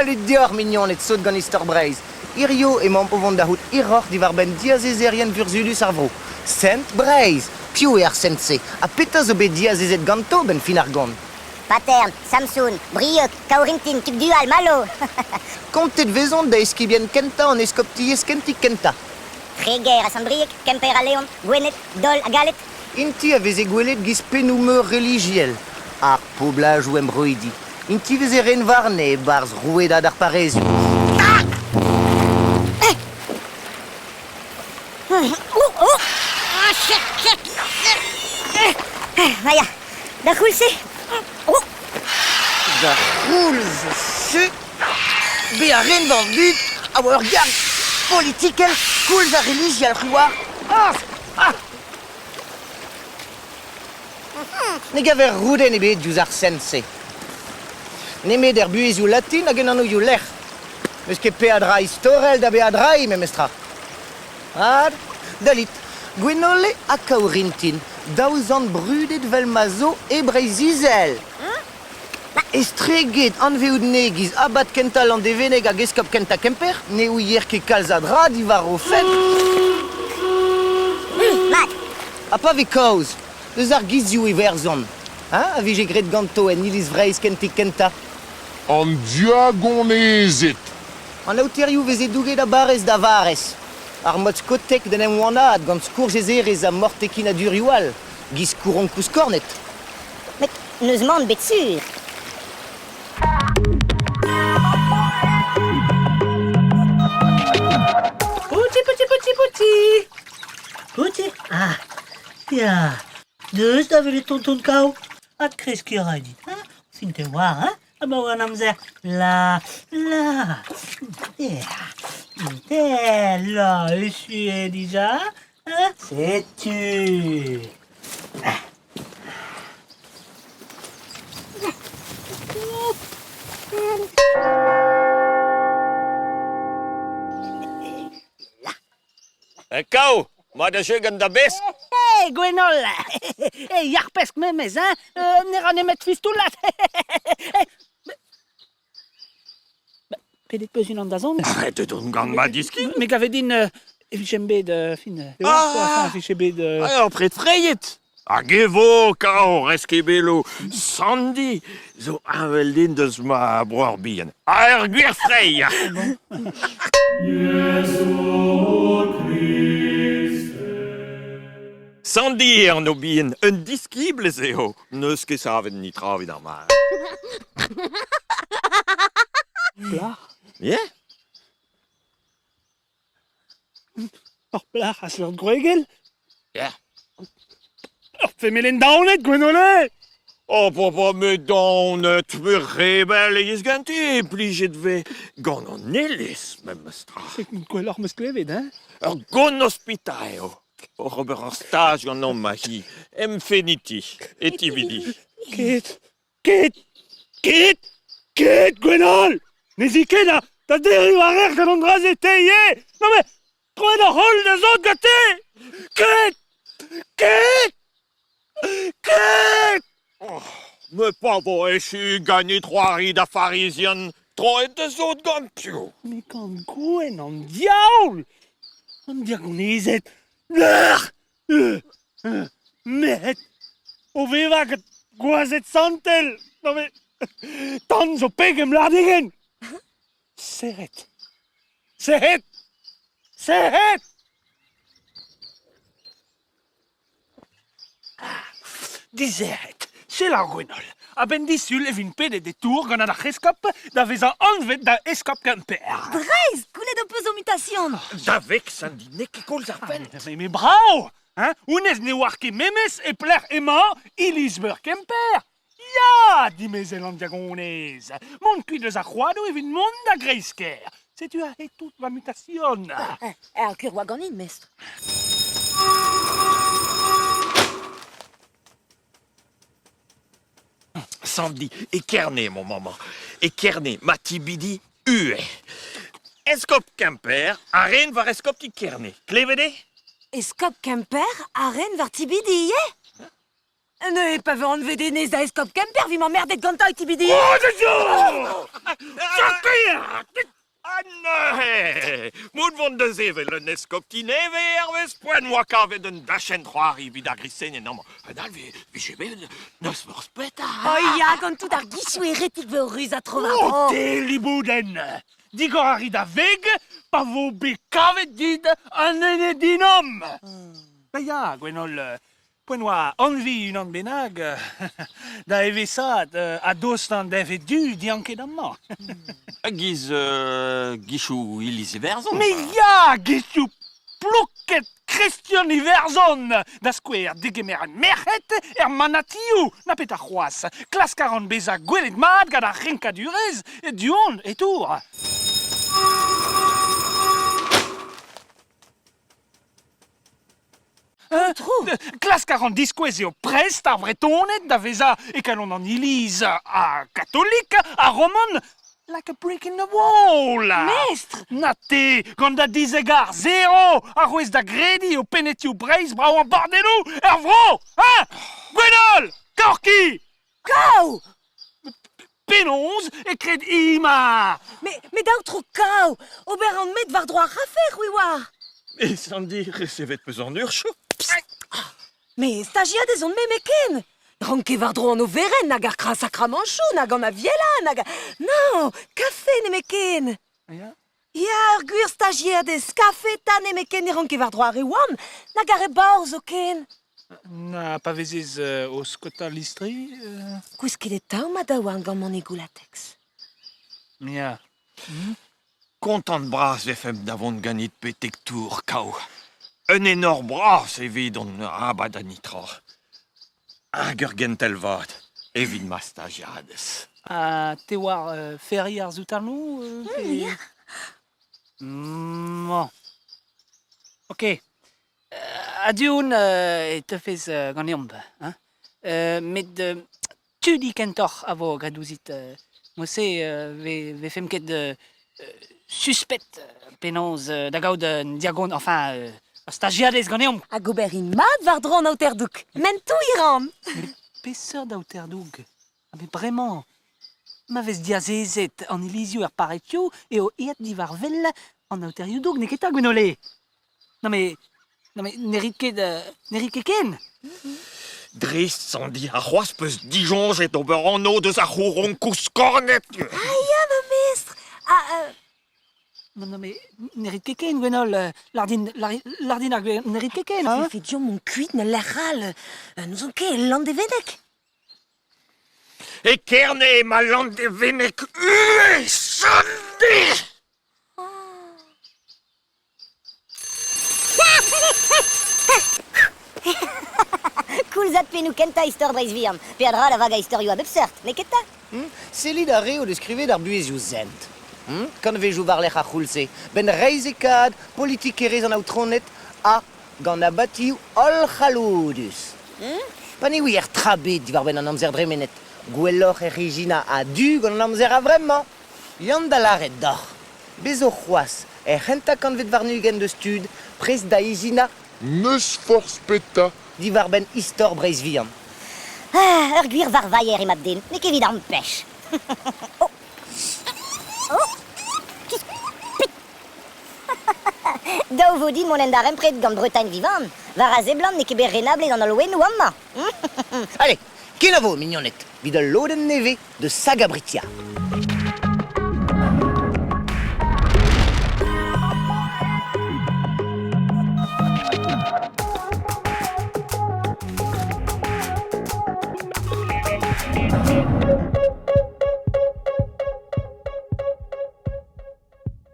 Salud deoc'h, mignoned sot gant istor Breizh. Hirio emaomp o vont da c'hoût hiroc'h diwar-benn diazezerien vurzhudus ar vro. Sent Breizh! Piv eo ar sent-se ha petra zo bet diazezet ganto 'benn fin ar gont? Patern, Samson, Brieuc, Kaourintin, Tugdual, Malo. Kontet 'vezont da eskibien kentañ an eskoptiezh kentik-kentañ. Treger ha Sant-Brieg, Kemper ha Leon, Gwened, Dol ha Galed. Int-i a veze gwelet giz pennoù-meur relijiel ar poblajoù embroidi. Int-i veze ren warne e-barzh rouedad ar parrezioù. Ah ya, d'ar c'houlz-se. Oh. D'ar c'houlz-se, bezañ ren war an dud a oa ur garg politikel koulz ha relijiel c'hoazh. Ah! Ah! Ne gaver roudenn ebet diouzh ar sent-se. Nemet er buhezioù latin hag en anvioù-lec'h. N'eus ket peadra istorel da beadraiñ memestra. Mat, dalit, Gwenole ha Kaourintin, daou zant brudet 'vel ma zo e Breizh-Izel. Estreget anveout 'ne giz abad kentañ Landevenneg hag eskob kentañ Kemper ne ouier ket kalz a dra diwar o fenn. Mat. Ha pa vez kaoz eus ar gizioù Iwerzhon, hein, a vije graet ganto en iliz Vreizh kentik-kentañ. An diagonezed. An aoterioù 'veze douget a barrez da varrez. Ar mod skotek d'en em wanaat gant skourjezerezh ha mortekinadurioù all, giz kouronkoù skornet. Met n'eus mann bet sur. Pouti, pouti, pouti, pouti Pouti Ah, ya, deus da welet tonton Kao. Adkreskiñ a ra dit, hein Sin te oar, hein Abaoe an amzer. La, la, ya, la, echu eo dija, hein Setu. Kaou, mat a jeu gant da besk? Hey, Gwenole! Hey, ar pesk memes, hein? Ne ra nemet fistoulat! Pedet peus unan da zont? Arrêtet on gant ma diskin. Me gave din e vijemp bet fin, ah, vije bet... Ah, ur pred freiet! Hag e vo, Kao, Reskebello, Sandy zo heñvel din deus ma breur bihan. Ha ur gwir frei! Sandy eo an bihan, un diskiblez eo. N'eus ket savet netra evit ar mare. Plac'h? Yeah? Ur plac'h a seurt gwregel? Ya. Ur femelenn daonet, Gwenole! Oh, papa, me daonet, me rebel e yezh ganti, plijet 'vez gant an elez, memes tra. Gwelloc'h 'm eus klevet, hein? Ur gonospita eo, oc'h ober ur staj ganeomp ma hi, em feniti, e Tividi. Ket, Ket! Ket! Ket, Gwenole! Ne zi ket da, da derriñ war-lerc'h gant an dra-se, te ivez! Non mais, troet oc'h holl da zont gante! Ket! Ket! Ket! Oh, me pa vo echu ganit c'hoari da Farizian, troet da zont gant piv? Mais gant gouenn an diaoul! An diagonezed! Met o vevañ gant gwazed santel Non mais tan zo peg em lardigenn Serret Serret Serret Dizerret Selaou Gwenole A-benn disul e vin pedet e Tours gant an arc'heskob da vezañ anvet da eskob Kemper. Breizh! Goulet ho peus ho mutasion! Da vexañ dit n'eo ket koulz ar penn. Mais, mais brav! Hein? Honnezh ne oar ket memes e pelec'h emañ iliz-veur Kemper. Ya, dimezell an diagonez! Mont kuit eus ar c'hoadoù evit mont da greiz-kêr. Setu aze tout ma mutasion. Ar gwir oa ganin, mestr. Sandy, e Kerne emañ maman. E Kerne, ma tibidi ue. Eskob Kemper a ren war eskopti Kerne. Klevet eo? Eskob Kemper a ren war Tibidi ivez? Neuze pa vez anvet hennezh da eskob Kemper 'vimp emmerdet gantañ e tibidi. Oh, da zo! Ha neuze, mout vont da sevel un eskopti nevez hervez poent 'oa kavet un dachenn c'hoari evit ar gristenien amañ. Un all vije bet n'eus forzh petra. Oh ya, gant tout ar gizioù heretik 'vo ruzañ tro-war-dro. Oh, te liboudenn! Digor a ri da veg pa vo bet kavet dit an ene dinamm! Ba ya, Gwenole, Poent oa anviñ unan bennak da eveshaat a-dost an deñved du dianket amañ. A-giz gizoù iliz Iwerzhon. Mais ya, gizioù plouked kristian Iwerzhon! Da skouer, degemer merc'hed er manatioù, na petra c'hoazh. Klask a ran bezañ gwelet mat gant ar renkadurezh du-hont e Tours. Klask a ran diskouez eo prest ar Vretoned da vezañ e kalon an Iliz ha katolik ha roman like a brick in the wall. Mestr! Na te, gant da dizegar zero, arouez da grediñ eo pennetioù Breizh bravañ bordelloù er vro, hein? Gwenole! Kaoc'h-ki! Kaou! Penaos e kred Ima? Met aotrou Kaou, ober an met war-dro ar c'hafe, c'hwi oar. E Sandy, resevet peus an urzhioù? Mais stajiadez on me ken. Ran ket war-dro an overenn nag ar sakramanchoù, nag an avielañ, nag... Non, kafe nemetken. Ya? Ya, ur gwir stajiadez, kafe 'ta nemetken ne ran ket war-dro ar re wan, nag ar re baour zoken. Na pa vezez o skota listri Kousket eo tav ma daouarn gant manegoù latex. Ya. Kontant bras 'vefemp da vont ganit betek tour Kaou. Un enor bras evidon arabat da netra. Hag ur gentel vat evit ma stajiadez. Ha te oar ferriñ ar soutanoù Ya. Mañ. Ok. A-du on e teufes ganeomp. Hein? Met tudi kentoc'h a vo graet ouzhit. Mod-se 'vefemp ket suspet penaos da gaout un diagon, enfin ur stajiadez ganeomp. Hag ober int mat war-dro an aoter-doug. M'en touiñ 'ran. Met peseurt aoter-doug? Ha met bremañ, ma vez diazezet an ilizioù er parretioù eo aet diwar wel an aoterioù-doug, n'eo ket 'ta, Gwenole? Non mais, non mais ne rit ket, ne rit ket ken. Dreist, Sandy, ha c'hoazh 'peus disoñjet ober anv deus ar c'houronkoù skornet. Ah ya, ma mestr. Ah, Non, non mais ne rit ket ken, Gwenole. Lardin, lardin ar ne rit ket ken, hein? Fait deomp mont kuit na lec'h all. N'ouzon ket, Landevenneg. E Kerne emañ Landevenneg ivez, Sandy! Koulzad pennoù kentañ istor Breizh vihan. Peadra da vagañ istorioù a bep seurt, n'eo ket 'ta? Sellit ar re o deus skrivet ar buhezioù sent. Kanvejoù war-lerc'h ar c'houlz-se, 'benn reizhekaat politikerezh an aotroned ha gant abatioù hollc'halloudus. Pa ne ouier tra 'bet diwar-benn an amzer dremenet, gwelloc'h ec'h ijinañ a-du gant an amzer a-vremañ. Yann da lâret deoc'h, bez zo c'hoazh er c'hentañ kantved warn-ugent deus tud prest da ijinañ N'eus forzh petra. Diwar-benn istor Breizh vihan. Ah, ur gwir varvailher eo mab-den, n'eo ket evit ampech. Oh! Oh! Dav vo din mont en darempred gant Bretagne Vivant. War a seblant n'eo ket bet renablet an hollouennoù amañ. Allez, kenavo, mignoned, 'vit ul lodenn nevez deus Saga Britia.